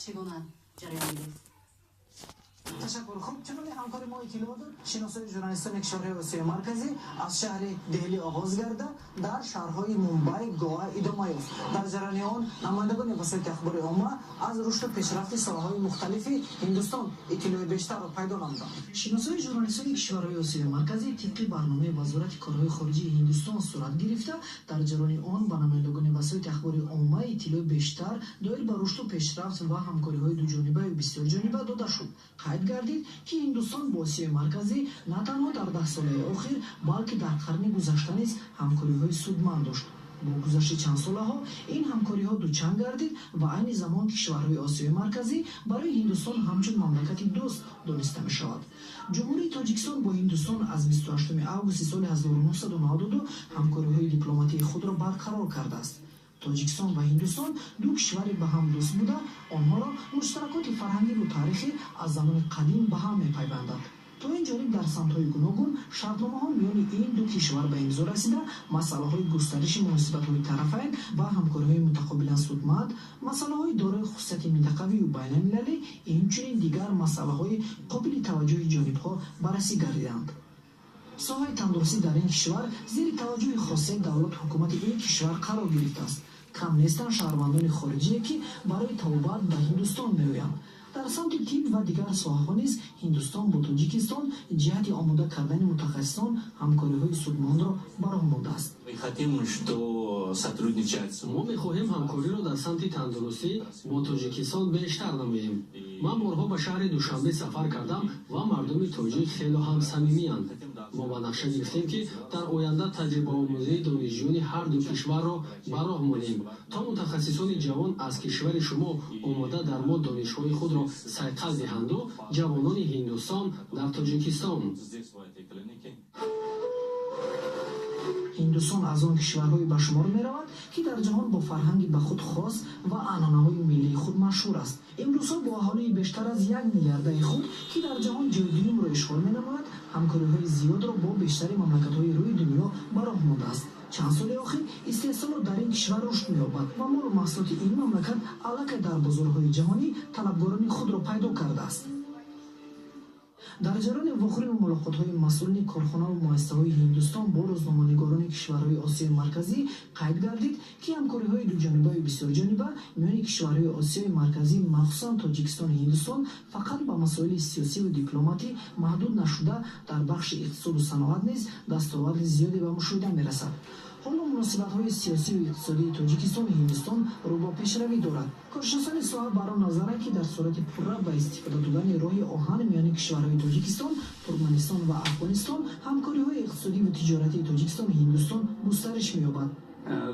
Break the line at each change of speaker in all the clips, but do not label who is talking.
Чӣ гуна ҷараён гирифт?
Ташаккур. Хуб, чуноне ҳамкори мо иттилоъ дод, шиносоии журналистони кишварҳои Осиёи Марказӣ аз шаҳри Деҳлӣ оғоз гарда, дар шаҳрҳои Мумбай, Гоа идома ёфт. Дар ҷараёни он намояндагони васоити ахбори омма аз рушду пешрафти соҳаҳои мухталифи Ҳиндустон иттилои бештарро пайдо намуданд. Шиносоии журналистони кишварҳои Осиёи Марказӣ тибқи барномаи Вазорати корҳои хориҷии Ҳиндустон сурат гирифта, дар ҷараёни он ба намояндагони васоити ахбори омма иттилои бештар доир ба рушду пешрафт ва ҳамкориҳои дуҷонибаю бисёрҷониба дода шуд. Қайд гардид, ки Ҳиндустон бо Осиёи Марказӣ на танҳо дар 10 солаи охир, балки дар қарни гузашта низ ҳамкориҳои судманд дошт. Бо гузашти чанд солаҳо ин ҳамкориҳо дучанд гардид ва айни замон кишварҳои Осиёи Марказӣ барои Ҳиндустон ҳамчун мамлакати дӯст дониста мешавад. Ҷумҳурии Тоҷикистон бо Ҳиндустон аз 28 августи соли 1992 ҳамкориҳои дипломатии худро барқарор кардааст. Тоҷикистон ва Ҳиндустон ду кишвари ба ҳам дӯст буда, онҳоро муштаракоти фарҳангиву таърихӣ аз замони қадим ба ҳам мепайвандад. То ин ҷониб дар самтҳои гуногун шартномаҳо миёни ин ду кишвар ба имзо расида, масъалаҳои густариши муносибатҳои тарафайн ва ҳамкориҳои мутақобилан судманд, масъалаҳои дорои хусусияти минтақавию байналмилалӣ, инчунин дигар масъалаҳои қобили таваҷҷӯҳи ҷонибҳо баррасӣ гардиданд. Соҳаи тандурустӣ дар ин кишвар зери таваҷҷӯҳи хосаи давлату ҳукумати ин кишвар қарор гирифтааст. Кам нестанд шаҳрвандони хориҷие, ки барои табобат ба Ҳиндустон меоянд. Дар самти тиб ва дигар соҳаҳо низ Ҳиндустон бо Тоҷикистон ҷиҳати омода кардани мутахассисон ҳамкориҳои судмандро ба роҳ мондааст.
Мо мехоҳем ҳамкориро дар самти тандурустӣ бо Тоҷикистон бештар намоем. Ман борҳо ба шаҳри Душанбе сафар кардам ва мардуми тоҷик хело ҳам самимиянд. Мо ба нақша гирифтем, ки дар оянда таҷрибаомӯзии донишҷӯёни ҳар ду кишварро ба роҳ монем, то мутахассисони ҷавон аз кишвари шумо омода дар мо донишҳои худро сайқал диҳанду ҷавонони Ҳиндустон дар Тоҷикистон.
Ҳиндустон аз он кишварҳое ба шумор меравад, ки дар ҷаҳон бо фарҳанги ба худ хос ва анъанаҳои миллии худ машҳур аст. Имрӯзҳо бо аҳолии бештар аз 1 миллиардаи худ, ки дар ҷаҳон ҷои дуюмро ишғол менамояд, ҳамкориҳои зиёдро бо бештари мамлакатҳои рӯи дунё ба роҳ мондааст. Чанд соли охир истеҳсолот дар ин кишвар рушд меёбад ва молу маҳсулоти ин мамлакат аллакай дар бозорҳои ҷаҳонӣ талабгорони худро пайдо кардааст. Дар ҷараёни вохӯриву мулоқотҳои масъулини корхонаву муассисаҳои Ҳиндустон бо рӯзноманигорони кишварҳои Осиёи Марказӣ қайд гардид, ки ҳамкориҳои дуҷонибаю бисёрҷониба миёни кишварҳои Осиёи Марказӣ, махсусан Тоҷикистону Ҳиндустон, фақат ба масоили сиёсиву дипломатӣ маҳдуд нашуда, дар бахши иқтисоду саноат низ дастоварди зиёде ба мушоҳида мерасад. Ҳоло муносибатҳои сиёсиву иқтисодии Тоҷикистону Ҳиндустон рӯ ба пешравӣ дорад. Коршиносони соҳа бар он назаранд, ки дар сурати пурра ба истифода додани роҳи оҳан миёни кишварҳои Тоҷикистон, Туркманистон ва Афғонистон ҳамкориҳои иқтисодиву тиҷоратии Тоҷикистону Ҳиндустон густариш меёбад.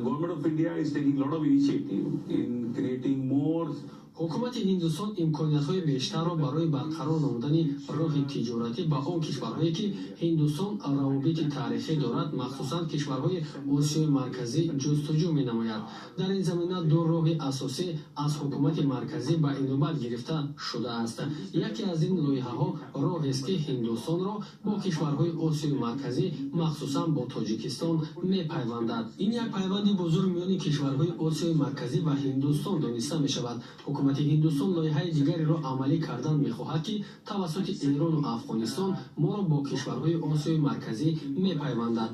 Government of India is taking a lot of initiative in creating more
Ҳукумати Ҳиндустон имкониятҳои бештарро барои барқарор намудани роҳи тиҷоратӣ ба он кишварҳое, ки Ҳиндустон равобити таърихӣ дорад, махсусан кишварҳои Осиёи Марказӣ, ҷустуҷӯ менамояд. Дар ин замина ду роҳи асосӣ аз ҳукумати марказӣ ба инобат гирифта шудааст. Яке аз ин лоиҳаҳо роҳест, ки Ҳиндустонро бо кишварҳои Осиёи Марказӣ, махсусан бо Тоҷикистон мепайвандад. Ин як пайванди бузург миёни кишварҳои Осиёи Марказӣ ва Ҳиндустон дониста мешавад. Ҳукумати Ҳиндустон лоиҳаи дигареро амалӣ кардан мехоҳад, ки тавассути Эрону Афғонистон моро бо кишварҳои Осиёи Марказӣ мепайвандад.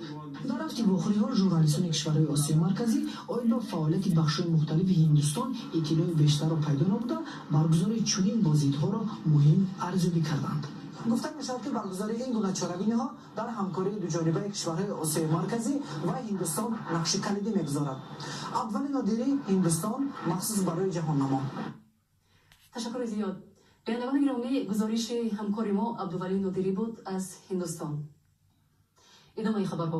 Дар рафти вохӯриҳо журналистони кишварҳои Осиёи Марказӣ оид ба фаъолияти бахшҳои мухталифи Ҳиндустон иттилои бештарро пайдо намуда, баргузории чунин боздидҳоро муҳим арзёбӣ карданд. Гуфта мешавад, ки баргузории ин гуна чорабиниҳо дар ҳамкории дуҷонибаи кишварҳои Осиёи Марказӣ ва Ҳиндустон нақши калидӣ мегузорад. Абдувалӣ Нодирӣ, Ҳиндустон, махсус барои «Ҷаҳоннамо».
Ташаккури зиёд. Бинандагони гиромӣ, гузориши ҳамкори мо Абдувалӣ Нодирӣ буд аз Ҳиндустон. Идомаи хабарҳо.